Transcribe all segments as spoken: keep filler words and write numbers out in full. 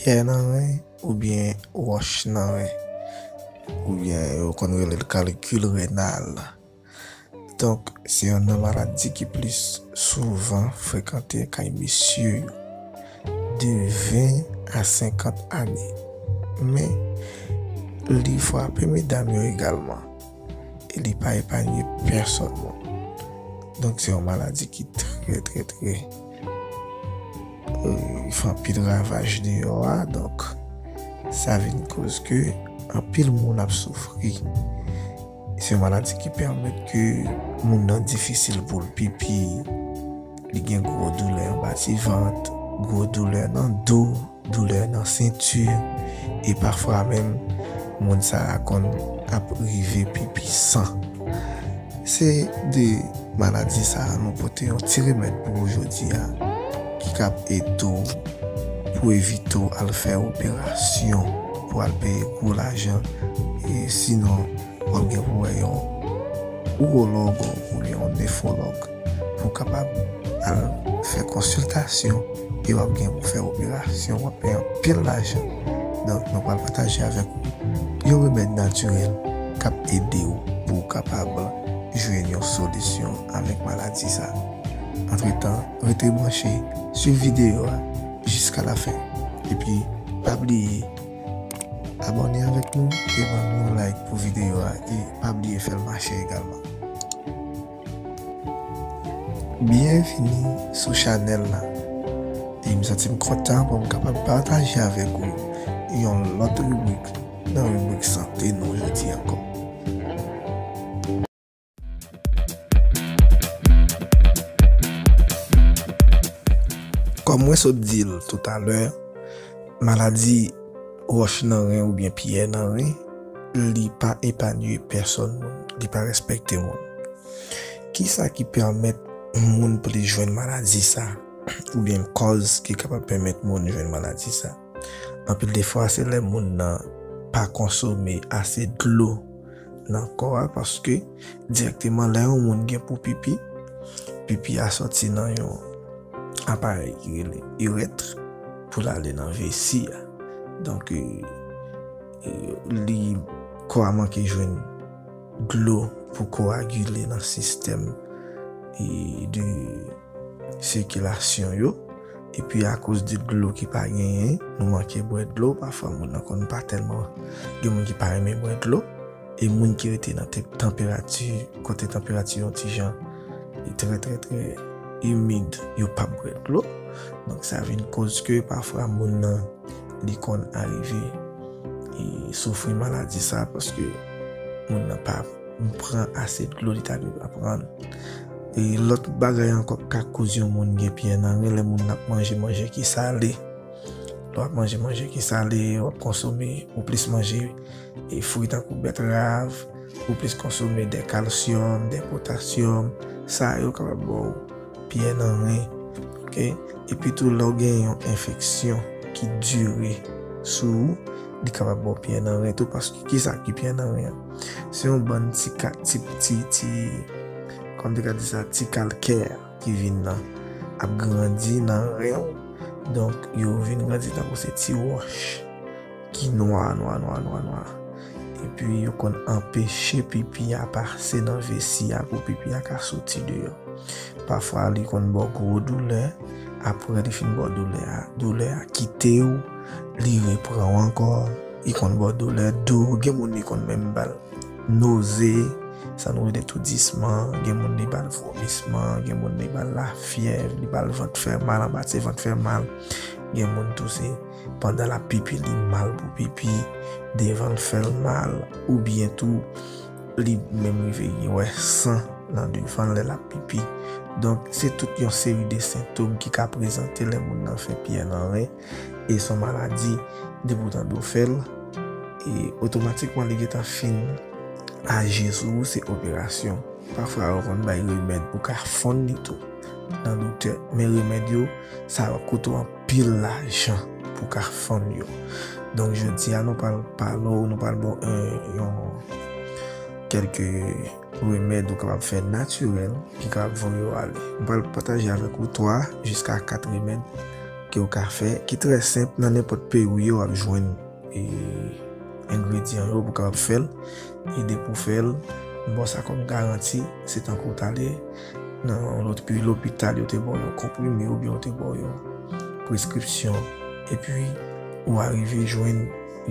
Tè nan ren oubyen wòch nan ren, oubyen yo konn rele l kalkil renal. Donk, se youn nan maladi ki plis souvan frekante kay mesye yo, de ven a senkant ane. Men, li frape medam yo egalman. E li pa epanye pèsòn moun. Donk, se yon maladi ki trè, trè, trè, euh, fè anpil ravaj deyò a. Donk, sa vin koz ke anpil moun ap soufri. Se yon maladi ki pèmèt ke moun nan difisil pou l pipi, li gen gwo doulè anba ti vant, gwo doulè nan do, doulè nan senti, e pafwa menm moun sa a konn ap rive pipi san. Se de maladi sa a nou pote yon ti remèd pou ou jodi a, ki kab ede w pou evite w al fè operasyon, pou al peye gwo lajan, e sinon w ap gen pou wè yon urològ oubyen yon nefwològ pou w kapab al fè konsiltasyon e w ap gen pou fè operasyon, w ap peye anpil lajan. Donk, nou pral pataje avèk ou yon remèd natirèl k ap ede w pou w kapab jwenn yon solisyon avèk maladi sa. Antretan, rete branche, swiv videyo a jiska lafen. Epi, pa bliye abòne avèk nou e ban nou yon like pou videyo a e pa bliye fè l mache egalman. Byenvini sou chanèl la. E m santi m kontan pou m kapab pataje avèk ou yon lòt ribrik nan ribrik sante nou jodi ankò. Kòm mwen sot di l toutalè, maladi wòch nan ren oubyen pyè nan ren, li pa epanye pèsòn moun, li pa respekte moun. Kisa ki pèmèt moun plis jwenn maladi sa? Oubyen kòz ki kapab pèmèt moun jwenn maladi sa? Anpil de fwa, se lè moun nan pa konsome ase dlo nan kò a, paske dirèkteman lè yon moun gen pou pipi, pipi a sòti nan yon aparèy ki rele irèt pou l ale nan vesi a. Donk, e, e, li, kò a manke jwenn dlo pou koagile nan sistèm, e, de sikilasyon yo. Epi akoz de dlo ki pa genyen, nou manke bwè dlo. Pafwa moun nan konn pa tèlman, gen moun ki pa renmen bwè dlo. E moun ki rete nan te-, tanperati, kote tanperati yon ti jan, li trè, trè, trè imid, yo p ap bwè dlo. Donk sa vin koz ke pafwa moun nan, li konn arive, e, soufri maladi sa, paske moun nan pa pran ase dlo li ta dwe pran. E lòt bagay ankò k ka koz yon moun gen pyè nan ren, lè moun nan ap manje manje ki sale. Lè w ap manje manje ki sale, w ap konsome, ou plis manje, e, fwi tankou bètrav, ou plis konsome de kalsyòm, de potasyòm, sa yo kapab ba w pyè nan ren. Oke? Epi tou, lè w gen yon enfeksyon ki dire sou ou, li kapab ba w pyè nan ren tou, paske kisa ki pyè nan ren an? Se yon bann ti ka-, ti, ti, ti, kòm te ka di sa, ti kalkè ki vin nan, ap grandi nan ren w. Donk, yo vin grandi tankou se ti wòch ki nwa, nwa, nwa, nwa, nwa. Epi, yo konn anpeche pipi a pase nan vesi a pou pipi a ka soti deyò. Pafwa, li konn ba w gwo doulè. Apre li fin ba w doulè a, doulè a kite w, li repran w ankò. Li konn ba w doulè do. Gen moun li konn menm ba l noze, sa nou rele toudisman. Gen moun li ba l vomisman. Gen moun li ba l lafyèv. Li ba l vant fè mal, anba ti vant fè mal. Gen moun tou se pandan l ap pipi, li mal pou pipi, devan l fè l mal, oubyen tou, li menm rive gen wè san nan devan l lè l ap pipi. Donk, se tout yon seri de sentòm ki ka prezante lè moun nan fè pyè nan ren, e se yon maladi, depi w tande w fè l, e otomatikman li gentan fin aji sou ou, se operasyon. Pafwa, yo konn bay remèd pou ka fonn li tou nan doktè. Men remèd yo, sa va koute w anpil lajan pou ka fonn yo. Donk, jodi a, nou pral pale w, nou pral ba w, euh, yon, kèlke remèd ou kapab fè natirèl ki kapab voye w ale. Nou pral pataje avèk ou twa jiska kat remèd ke w ka fè, ki trè senp, nan nenpòt peyi w ye, w ap jwenn, e, engredyan yo pou w kapab fè l. E depi w fè l, m ba w sa kòm garanti, se tankou w t ale nan yon lòt peyi, lopital, yo te ba w yon konprime oubyen yo te ba w yon preskripsyon, epi ou arive jwenn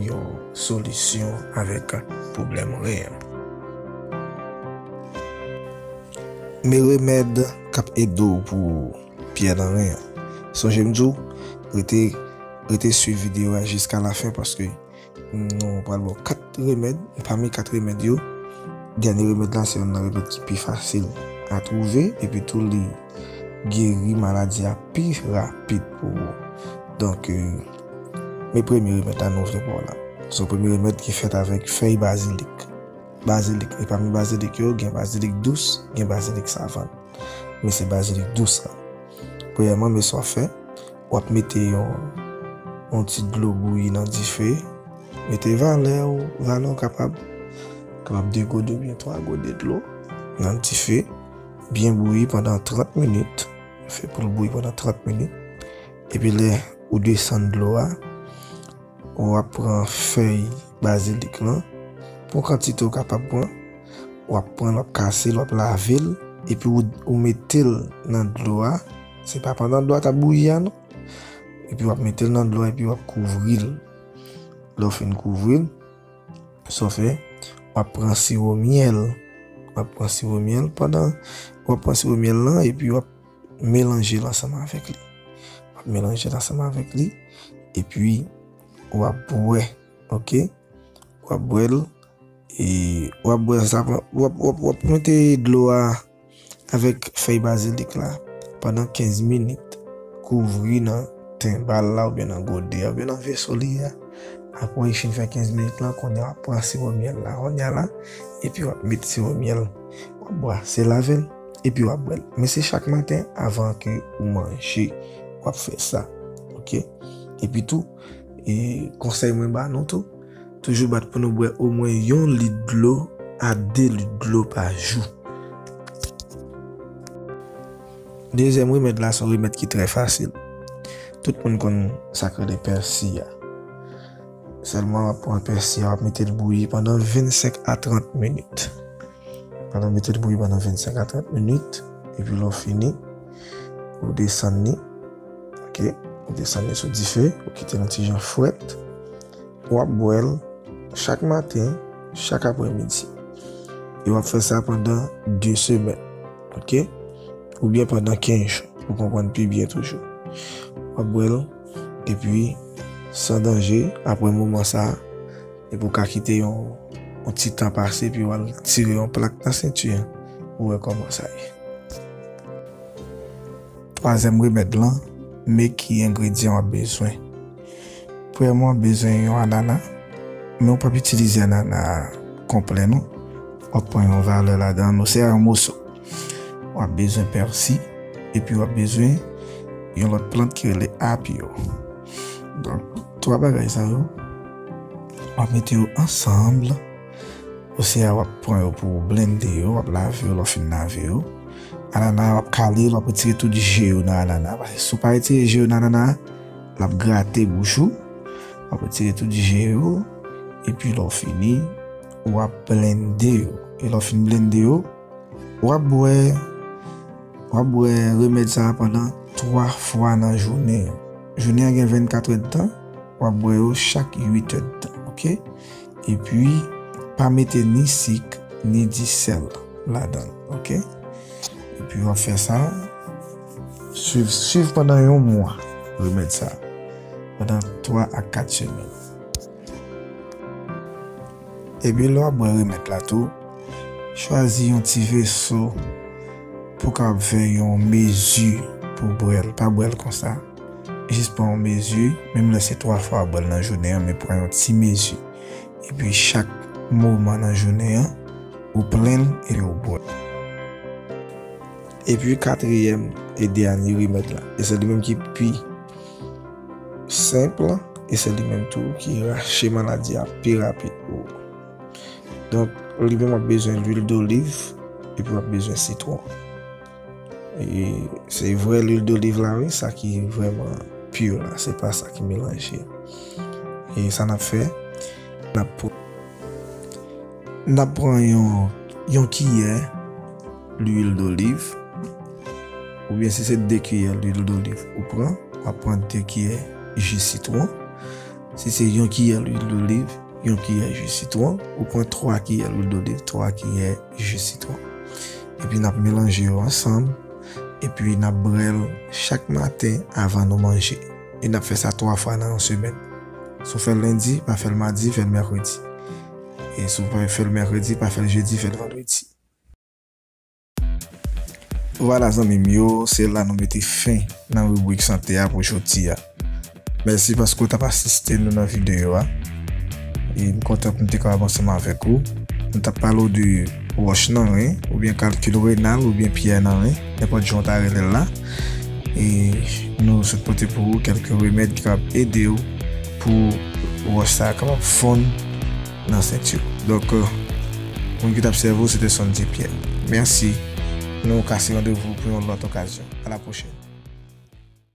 yon solisyon avèk pwoblèm ren an. Men remèd k ap ede w pou pyè nan ren an. Sonje m di w, rete, rete swiv videyo a jiska lafen paske nou pral ba w kat remèd. Pami kat remèd yo, dènye remèd la se youn nan remèd ki pi fasil a twouve, epi tou li geri maladi a pi rapid pou ou. Donk, e, men premye remèd la nou vle ba w la. Se yon premye remèd ki fèt avèk fèy bazilik. Bazilik, e pami bazilik yo, gen bazilik dous, gen bazilik savann. Men se bazilik dous la. Premyèman, men sa w ap fè, w ap mete yon, yon ti dlo bouyi nan dife. Mete valè w, valè w kapab, kapab de gode oubyen twa gode dlo nan dife, byen bouyi pandan trant minit. Fè pou l bouyi pandan trant minit. Epi lè ou desann dlo a, w ap pran fèy bazilik lan, pran kantite w kapab pran, w ap pran l, w ap kase l, w ap lave l, epi ou, ou mete l nan dlo a. Se pa pandan dlo a t ap bouyi a, non. Epi w ap mete l nan dlo a, epi w ap kouvri l. Lè w fin kouvri l, sa w fè, w ap pran siwo myèl. W ap pran siwo myèl, pandan w ap pran siwo myèl lan, epi w ap melanje l ansanm avèk li. W ap melanje l ansanm avèk li, epi w ap bwè, oke? W ap bwè l, e w ap bwè sa, w ap, w ap, w ap mete dlo a avèk fèy bazilik la pandan kenz minit. Kouvri nan tenbal la oubyen nan gode a oubyen nan veso li a. Apre w fin fè kenz minit lan, kounye a w ap pran siwo myèl la, kounye a la, epi w ap met siwo myèl, w ap bwase l avè l, epi w ap bwè l. Men se chak maten avan ke ou manje, w ap fè sa. Oke? Epi tou, e konsèy mwen ba nou tou, toujou bat pou nou bwè omwen yon lit dlo a de lit dlo pa jou. Dezyèm remèd la, se yon remèd ki trè fasil. Tout moun konn sa k rele pèsi a. Sèlman w ap pran pèsi a, w ap mete l bouyi pandan vennsenk a trant minit. Pandan w mete l bouyi pandan vennsenk a trant minit, epi lè w fini, ou desann li. Oke? Ou desann li sou dife, ou kite l yon ti jan frèt. W ap bwè l chak maten, chak aprèmidi. E w ap fè sa pandan de semèn, oke? Oubyen pandan kenz jou, pou konprann pi byen toujou. W ap bwè l, epi san danje, apre moman sa a, epi w ka kite yon, yon ti tan pase, epi w al tire yon plak nan senti an, pou w wè kòman sa ye. Twazyèm remèd lan, men ki engredyan w ap bezwen. Premyèman, w ap bezwen yon anana, men w p ap itilize anana konplè non. W ap pran yon valè ladan, osea yon moso. W ap bezwen pèsi, epi w ap bezwen yon lòt plant ki rele apyo. Donk, twa bagay sa yo, w ap mete yo ansanm. Osea w ap pran yo pou w blende yo, w ap lave yo, lè w fin lave yo. Anana a, w ap kale l, w ap retire tout je yo nan anana a. Paske si w pa retire je yo nan anana a, l ap grate bouch ou. W ap retire tout je yo, epi lè w fini, w ap blende yo. E lè w fin blende yo, w ap bwè, w ap bwè remèd sa a pandan twa fwa nan jounen an. Jounen an gen vennkat èdtan, w ap bwè yo chak uit èdtan, oke? Epi, pa mete ni sik, ni disèl ladan l, oke? Epi, w ap fè sa, swiv, swiv pandan yon mwa, remèd sa, pandan twa a kat semèn. Epi, lè w ap bwè remèd la tou, chwazi yon ti veso pou w kapab fè yon mezi pou w bwè l. Pa bwè l konsa. Jis pran yon mezi, menm lè se twa fwa w ap bwè l nan jounen an, men pran yon ti mezi. Epi chak moman nan jounen an, ou plen l epi ou bwè. Epi katriyèm e dènye remèd la, e se li menm ki pi senp, e se li menm tou ki rache maladi a pi rapid pou ou. Donk, li menm w ap bezwen lwil doliv, epi w ap bezwen sitwon. E se vrè lwil doliv la, wi, sa ki vrèman pure la, se pa sa ki melanje. E sa n ap fè, n ap pran, n ap pran yon, yon kiyè lwil doliv, oubyen si se de kiyè lwil doliv ou pran, w ap pran de kiyè ji sitwon. Si se yon kiyè lwil doliv, yon kiyè ji sitwon, ou pran twa kiyè lwil doliv, twa kiyè ji sitwon. Epi n ap melanje yo ansanm, epi n ap bwè l chak maten avan nou manje. E n ap fè sa twa fwa nan yon semèn. Si w fè l lendi, pa fè l madi, fè l mèkredi. E si w pa fè l mèkredi, pa fè l jedi, fè l vandredi. Vwala zanmi m yo, se la nou mete fen nan ribrik sante a pou jodi a. Mèsi paske w t ap asiste nou nan videyo a. E m kontan pou m te kapab ansanm avèk ou. Nou t ap pale w de wòch nan ren, oubyen kalkil renal, oubyen pyè nan ren, nenpòt jan w ta rele l la. E nou sot pote pou ou kèlke remèd ki kapab ede w pou wòch sa a kapab fonn nan senti w. Donk, euh, moun ki t ap sèvi w, se te Sondy Pierre. Mèsi. Nou kase randevou pou yon lòt okazyon. A la pwochèn.